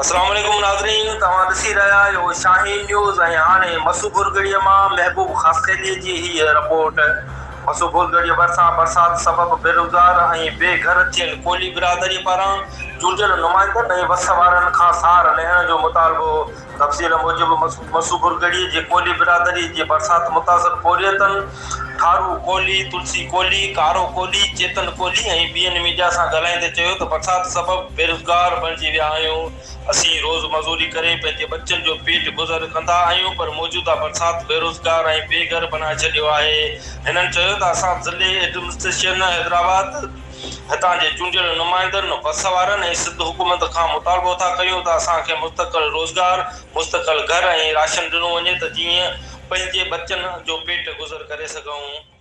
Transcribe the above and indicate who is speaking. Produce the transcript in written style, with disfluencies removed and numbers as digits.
Speaker 1: السلام عليڪم ناظرين توهان ڏسي رهيا آهيو شاهين نيوز ۽ هاڻي مسو ڀرڳڙي مان محبوب خاصخيلي جي هيء رپورٽ مسو ڀرڳڙي ڀرسان برسات سبب بيروزگار ۽ بي گهر ٿيل ڪولهي برادري پاران چونڊيل نمائندن ۽ وس وارن کان سار لهڻ جو مطالبو تفصيل موجب مسوڀرڳڙي جي ڪولهي برادري جي برسات متاثر پورهيتن ٺارو ڪولهي، تلسي ڪولهي، ڪارو ڪولهي، چيتن ڪولهي ۽ ٻين ميڊيا سان ڳالهائيندي چيو ته برسات سبب بيروزگار بڻجي ويا آهيون، اسين روز مزوري ڪري پنهنجي ٻچن جو پيٽ گذر ڪندا آهيون پر موجوده برسات بيروزگار ۽ بي گهر بڻائي ڇڏيو آهي. هنن چيو ته اسان ضلعي ايڊمنسٽريشن حيدرآباد، هتان جي چونڊيل نمائندن، وس وارن ۽ سنڌ حڪومت کان مطالبو ٿا ڪيون ته اسان کي مستقل روزگار، مستقل گهر ۽ راشن ڏنو وڃي ته جيئن پنهنجي ٻچن جو پيٽ گذر ڪري سگهون.